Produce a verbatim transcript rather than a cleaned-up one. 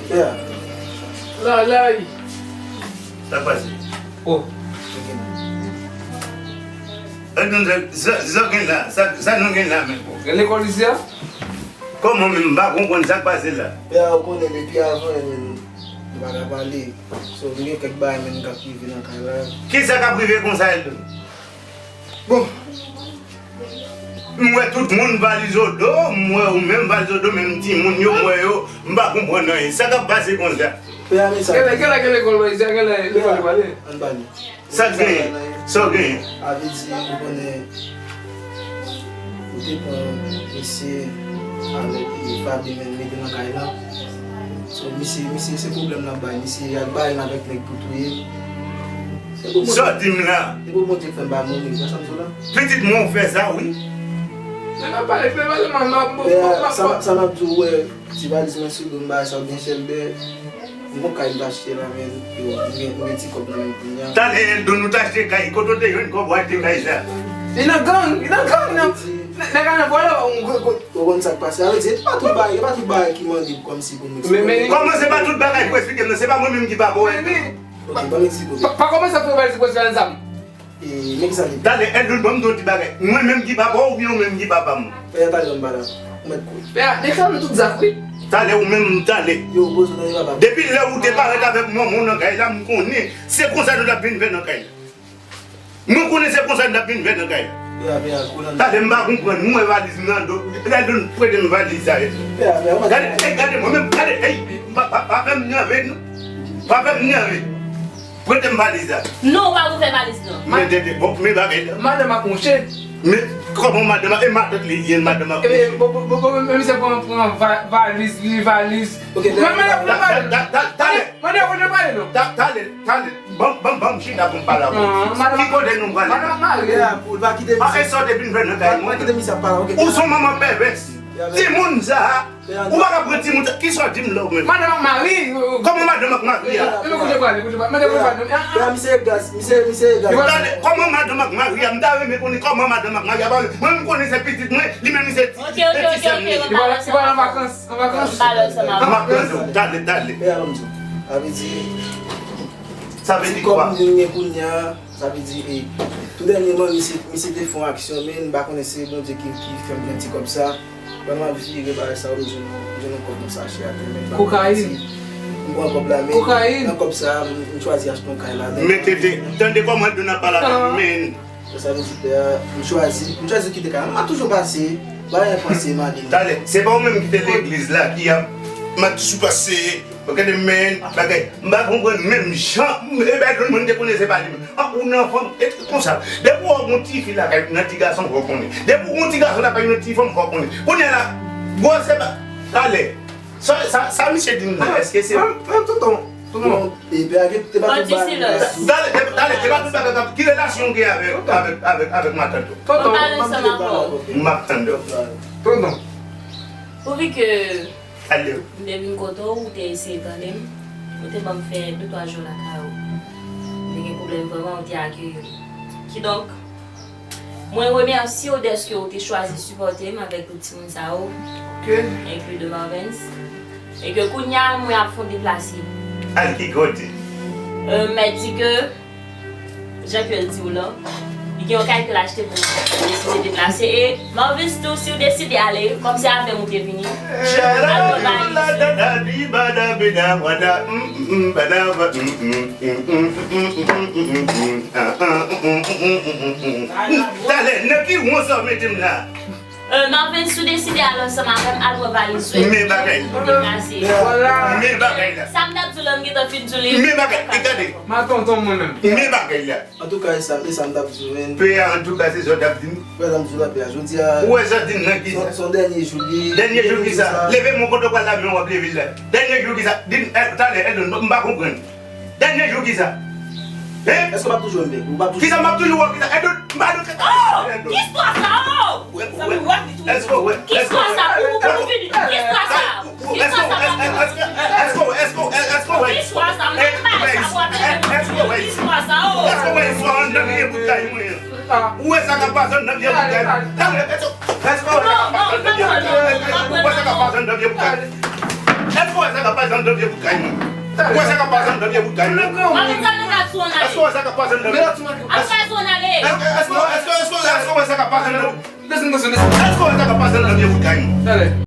Yeah. Lalay. Sa k pase? Oh. Sa, sa, sa gen la? Sa, sa nou gen la menm? Gen lekòl isi a? Kòman menm? M pa konprann sa k pase la. Pè a, ou konnen depi avan, menm, nou pa ka pale. So, m gen kèk bagay menm k ap rive nan kay la. Kisa k ap rive konsa, Eldon? Bon. M wè tout moun valiz o do, m wè ou menm valiz o do, menm timoun yo, m wè yo, m pa konprann anyen. Sa k ap pase konsa? Pè a, men sa. Genlè, genlè, genlè, lekòl, lekòl, lekòl, lekòl. Ann pale. Sa k genyen? Sa w genyen? A vle di, ou konnen, ou te pran mesye avèk, e, Fabi menm mete nan kay la. So, misye, misye, se pwoblèm l ap bay. Misye al bay m avèk nèg pou touye m. Se pou Bondye. Sa w di m la? Se pou Bondye k fè m pa mouri. Wè sa m di w la? Pitit mwen, ou fè sa, wi. Men m ap pale, men pale, man, man, bon, Pè a, bon, sa, bon. Sa m ap di w, wè, ti valiz mwen sou do m, bagay sa byen chè, bè. M gon kay m t achte la, men, yo, m gen, m gen ti kòb nan men m kounye a. Talè, Eldon, ou t achte kay, kote w te jwenn kòb ou achte kay sa? Li nan gang, li nan gang, nan, nèg la nan vòlè, yon gwo, gwo. Ou konn sa k pase? A vle di, e pa tout bagay, e pa tout bagay ki mande kòmsi pou m eksplike. Men, men, kòman se pa tout bagay pou eksplike m nan? Se pa mwen menm ki pa bò, Eldon. Ok, ban m eksplike w. Pa, pa kòmanse ap fè bagay sou pwòch la, zam. E, men kisa li di? Talè, Eldon, ban m di yon ti bagay. Mwen menm ki papa w oubyen ou menm ki papa m? Pè a, talè, m pa la. Ou mèt kouri. Pè a, desann tout zak, wi. Talè, ou menm, talè. Yo, poze w nan papa. Depi lè ou te parèt avèk manman w nan kay la, m konnen se konsa nou t ap vin fè nan kay la. Mwen konnen se konsa nou t ap vin fè nan kay la. Pè a, pè a, kouri nan. Talè, m pa konprann. M wè valiz m nan do. Eldon, prete m valiz sa, Eldon. Pè a, pè a, ou pa. Gade, ey, gade, mwen menm, gade, ey, pa, pa, pa fè m nève, non. Pa fè m nève. Prete m valiz la. Non, ou pa ouvè valiz lan. Men tete, bon, men bagay la. Madanm ak mouche. Men, kòman madanm ak, e matant li ye, madanm ak mouche. E, bon, bon, bon, bon, men misye pran, pran va-, valiz, li valiz. Ok, men, men, men, men, ta-, ta-, ta-, talè. Mande yo kote pale, non. Ta-, talè, talè. Ban, ban, ban m chita pou m pale avè w. Ki kote nou prale? Madanm ak mari. Pè a, ou pa kite misye. E sa w te vin fè nan kay mwen? Pa kite misye ap pale, ok? Ou se yon manman pèvès. Timoun sa a, ou pa ka pran timoun sa, kisa w di m la ou menm? Madanm ak mari. Kòman madanm ak mari a? Pè a, misye egzas, misye, misye egzas. Talè, kòman madanm ak mari a? M ta renmen konnen kòman madanm ak mari a. Mwen, m konnen se pitit mwen, li menm li se ti, se ti sè m li ye. Li pral an vakans, an vakans. An vakans, talè, talè. Pè a, ban m di w. Sa vle di, sa vle di kwa? Kòm nou gen kounye a, Sa vle di, e, tou dènyèman, misye, misye te fè yon aksyon, men m pa konnen se Bondye ki, ki fè m jwenn ti kòb sa. Pandan m ap vire bagay sa, m jwenn, m jwenn yon kòb nan sachè atè, men m pa konnen si m pran kòb la, men nan kòb sa, m, m chwazi achte yon kay ladan. Men tete, tande kòman Eldon ap pale avè m, men. Sa vle di, pè a, m chwazi, m chwazi kite kay la. M ap toujou pase, pa gen panse, m ale. Talè, se pa ou menm ki te legliz la, ki ap, m ap toujou pase. Gade men bagay, m pa konprann menm jan, e bagay moun te konnen se pa li menm. An, ou nan fanm, e konsa. Depi w wè yon tifi lakay, nan ti gason, w konnen. Depi w wè yon ti gason lakay, nan ti fanm, w konnen. Kounye a la, gwosè ba, talè. Sa, sa, sa misye di m nan, èske se. Tonton, tonton. Talè, talè, e pa tout bagay k ap, ki relasyon w gen avèk, avèk, avèk, avèk matant ou? Tonton, m ap tande w. Tonton. Pouvi ke M te vin kote w, ou te eseye tande m, ou te ban m fè de twa jou lakay ou. M te gen pwoblèm vrèman, ou te akeyi m. Kidonk, mwen remèsye w dèske ou te chwazi sipòte m avèk tout timoun sa yo, enkli de Marvens, e ke kounye a, mwen ap fè yon deplase. Al ki kote? Euh, mèt di ke Jan ke l di w lan, li gen yon kay ke l achte pou l deside deplase. E Marvens tou, si w deside ale, kòm se avè m ou te vini, al pran valiz ou. Talè, nan ki won sa w mete m la? Euh, Marvens, si w deside al ansanm avè m, al pran valiz ou epi deplase. Men bagay la. Men bagay la. Sa m t ap di w lan, m gentan fin di w li. Men bagay, e gade. M a tonton mwen menm. Men bagay la. Antouka, e sa, e sa m t ap di w, men. Pè a, antouka, se sa w t ap di m. Pè a, sa m di w la, pè a, jodi a. Ou wè sa w di m nan ki sa? Se yon dènye jou li. Dènye jou ki sa? Leve men w kote w pral la, men w ap leve l la. Dènye jou ki sa? Di m, eh, talè, Eldon, m pa konprann. Dènye jou ki sa? Hein? Èske w p ap toujou wè m, bèk? Ou p ap toujou. Kisa m ap toujou wè w, kisa? Eldon, m pa nan kèk. Oh! Ki istwa sa, oh? Sa m wè m di tou. Èske w wè? Ki istwa sa? Pou, pou, pou vini. Ki istwa sa? Èske w wè, èske, èske, èske w wè, èske w wè istwa sa? Mwen pa wè sa, wè. Èske w wè istwa sa? Èske w wè istwa anndan vye bout kay mwen an? Ou wè sa k ap pase anndan vye bout kay mwen? Talè, èske, èske w wè sa k ap pase anndan vye bout kay mwen? Ou wè sa k ap pase anndan vye bout kay mwen? Èske w wè sa k ap pase anndan vye bout kay mwen? Ou wè sa k ap pase anndan vye bout kay mwen? Mwen menm sa nou ka sou an ale. Èske w wè sa k ap pase anndan vye bout kay mwen? An ka sou an ale. Èske, èske, èske, èske w wè sa k ap pase anndan? Desann, desann, desann. Èske w wè sa k ap pase anndan vye bout kay mwen? Talè.